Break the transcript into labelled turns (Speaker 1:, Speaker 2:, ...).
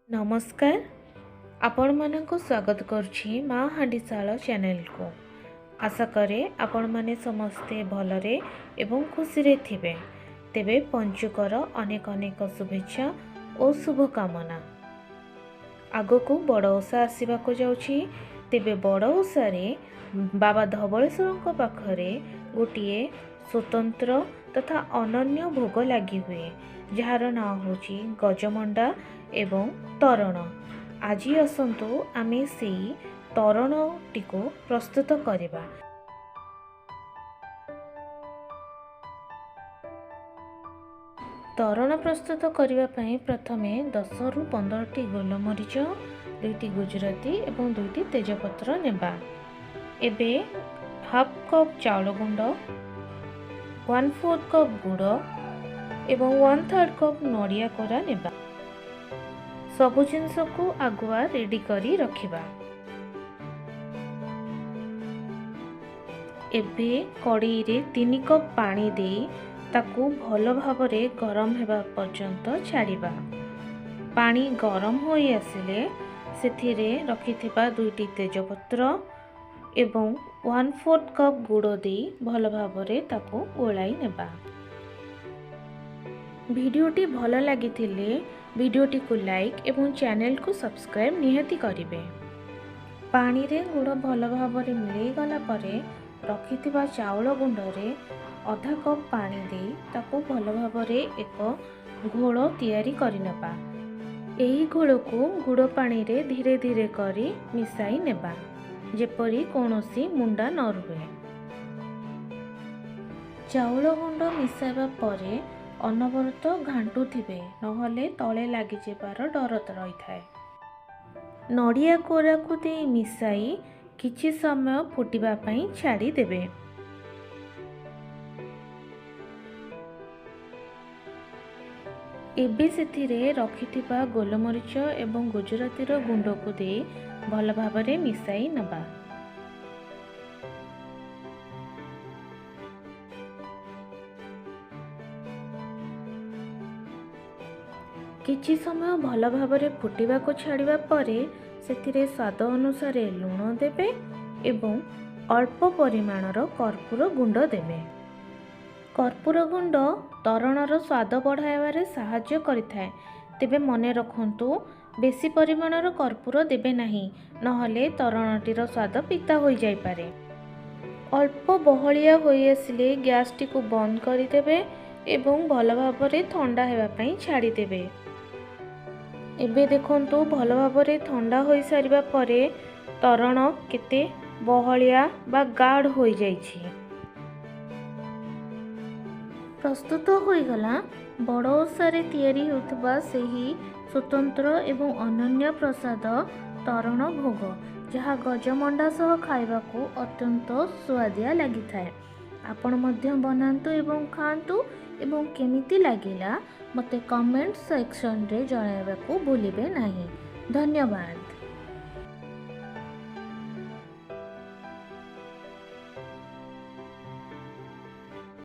Speaker 1: ନମସ୍କାର, ଆପଣମାନଙ୍କୁ ସ୍ୱାଗତ କରୁଛି ମା ହାଣ୍ଡିଶାଳ ଚ୍ୟାନେଲକୁ। ଆଶା କରେ ଆପଣମାନେ ସମସ୍ତେ ଭଲରେ ଏବଂ ଖୁସିରେ ଥିବେ। ତେବେ ପଞ୍ଚୁକର ଅନେକ ଅନେକ ଶୁଭେଚ୍ଛା ଓ ଶୁଭକାମନା। ଆଗକୁ ବଡ଼ ଓଷା ଆସିବାକୁ ଯାଉଛି। ତେବେ ବଡ଼ ଓଷାରେ ବାବା ଧବଳେଶ୍ୱରଙ୍କ ପାଖରେ ଗୋଟିଏ ସ୍ୱତନ୍ତ୍ର ତଥା ଅନନ୍ୟ ଭୋଗ ଲାଗି ହୁଏ, ଯାହାର ନାଁ ହେଉଛି ଗଜମଣ୍ଡା ଏବଂ ତରଣ। ଆଜି ଆସନ୍ତୁ ଆମେ ସେଇ ତରଣଟିକୁ ପ୍ରସ୍ତୁତ କରିବା। ତରଣ ପ୍ରସ୍ତୁତ କରିବା ପାଇଁ ପ୍ରଥମେ 10ରୁ 15ଟି ଗୋଲମରିଚ, 2ଟି ଗୁଜୁରାତି ଏବଂ 2ଟି ତେଜପତ୍ର ନେବା। ଏବେ ହାଫ୍ କପ୍ ଚାଉଳ ଗୁଣ୍ଡ, 1/4 କପ୍ ଗୁଡ଼ ଏବଂ 1/3 କପ୍ ନଡ଼ିଆ କୋରା ନେବା। ସବୁ ଜିନିଷକୁ ଆଗୁଆ ରେଡ଼ି କରି ରଖିବା। ଏବେ କଡ଼େଇରେ 3 କପ୍ ପାଣି ଦେଇ ତାକୁ ଭଲ ଭାବରେ ଗରମ ହେବା ପର୍ଯ୍ୟନ୍ତ ଛାଡ଼ିବା। ପାଣି ଗରମ ହୋଇ ଆସିଲେ ସେଥିରେ ରଖିଥିବା 2ଟି ତେଜପତ୍ର ଏବଂ 1/4 କପ୍ ଗୁଡ଼ ଦେଇ ଭଲ ଭାବରେ ତାକୁ ଗୋଳାଇ ନେବା। ଭିଡ଼ିଓଟି ଭଲ ଲାଗିଥିଲେ ଭିଡ଼ିଓଟିକୁ ଲାଇକ୍ ଏବଂ ଚ୍ୟାନେଲକୁ ସବସ୍କ୍ରାଇବ୍ ନିହାତି କରିବେ। ପାଣିରେ ଗୁଡ଼ ଭଲ ଭାବରେ ମିଳେଇଗଲା ପରେ ରଖିଥିବା ଚାଉଳ ଗୁଣ୍ଡରେ ଅଧା କପ୍ ପାଣି ଦେଇ ତାକୁ ଭଲ ଭାବରେ ଏକ ଘୋଳ ତିଆରି କରିନେବା। ଏହି ଘୋଳକୁ ଗୁଡ଼ ପାଣିରେ ଧୀରେ ଧୀରେ କରି ମିଶାଇ ନେବା, ଯେପରି କୌଣସି ମୁଣ୍ଡା ନ ରୁହେ। ଚାଉଳ ଗୁଣ୍ଡ ମିଶାଇବା ପରେ ଅନବରତ ଘାଣ୍ଟୁଥିବେ, ନହେଲେ ତଳେ ଲାଗିଯିବାର ଡର ରହିଥାଏ। ନଡ଼ିଆ କୋରାକୁ ଦେଇ ମିଶାଇ କିଛି ସମୟ ଫୁଟିବା ପାଇଁ ଛାଡ଼ିଦେବେ। ଏବେ ସେଥିରେ ରଖିଥିବା ଗୋଲମରିଚ ଏବଂ ଗୁଜୁରାତିର ଗୁଣ୍ଡକୁ ଦେଇ ଭଲ ଭାବରେ ମିଶାଇ ନେବା। କିଛି ସମୟ ଭଲ ଭାବରେ ଫୁଟିବାକୁ ଛାଡ଼ିବା ପରେ ସେଥିରେ ସ୍ୱାଦ ଅନୁସାରେ ଲୁଣ ଦେବେ ଏବଂ ଅଳ୍ପ ପରିମାଣର କର୍ପୂର ଗୁଣ୍ଡ ଦେବେ। କର୍ପୂର ଗୁଣ୍ଡ ତରଣର ସ୍ୱାଦ ବଢ଼ାଇବାରେ ସାହାଯ୍ୟ କରିଥାଏ। ତେବେ ମନେ ରଖନ୍ତୁ, ବେଶୀ ପରିମାଣର କର୍ପୂର ଦେବେ ନାହିଁ, ନହେଲେ ତରଣଟିର ସ୍ୱାଦ ପିତା ହୋଇଯାଇପାରେ। ଅଳ୍ପ ବହଳିଆ ହୋଇଆସିଲେ ଗ୍ୟାସଟିକୁ ବନ୍ଦ କରିଦେବେ ଏବଂ ଭଲ ଭାବରେ ଥଣ୍ଡା ହେବା ପାଇଁ ଛାଡ଼ିଦେବେ। ଏବେ ଦେଖନ୍ତୁ, ଭଲ ଭାବରେ ଥଣ୍ଡା ହୋଇସାରିବା ପରେ ତରଣ କେତେ ବହଳିଆ ବା ଗାଢ଼ ହୋଇଯାଇଛି। ପ୍ରସ୍ତୁତ ହୋଇଗଲା ବଡ଼ ଓଷାରେ ତିଆରି ହେଉଥିବା ସେହି ସ୍ୱତନ୍ତ୍ର ଏବଂ ଅନନ୍ୟ ପ୍ରସାଦ ତରଣ ଭୋଗ, ଯାହା ଗଜମଣ୍ଡା ସହ ଖାଇବାକୁ ଅତ୍ୟନ୍ତ ସୁଆଦିଆ ଲାଗିଥାଏ। ଆପଣ ମଧ୍ୟ ବନାନ୍ତୁ ଏବଂ ଖାଆନ୍ତୁ ଏବଂ କେମିତି ଲାଗିଲା ମୋତେ କମେଣ୍ଟ ସେକ୍ସନରେ ଜଣାଇବାକୁ ଭୁଲିବେ ନାହିଁ। ଧନ୍ୟବାଦ।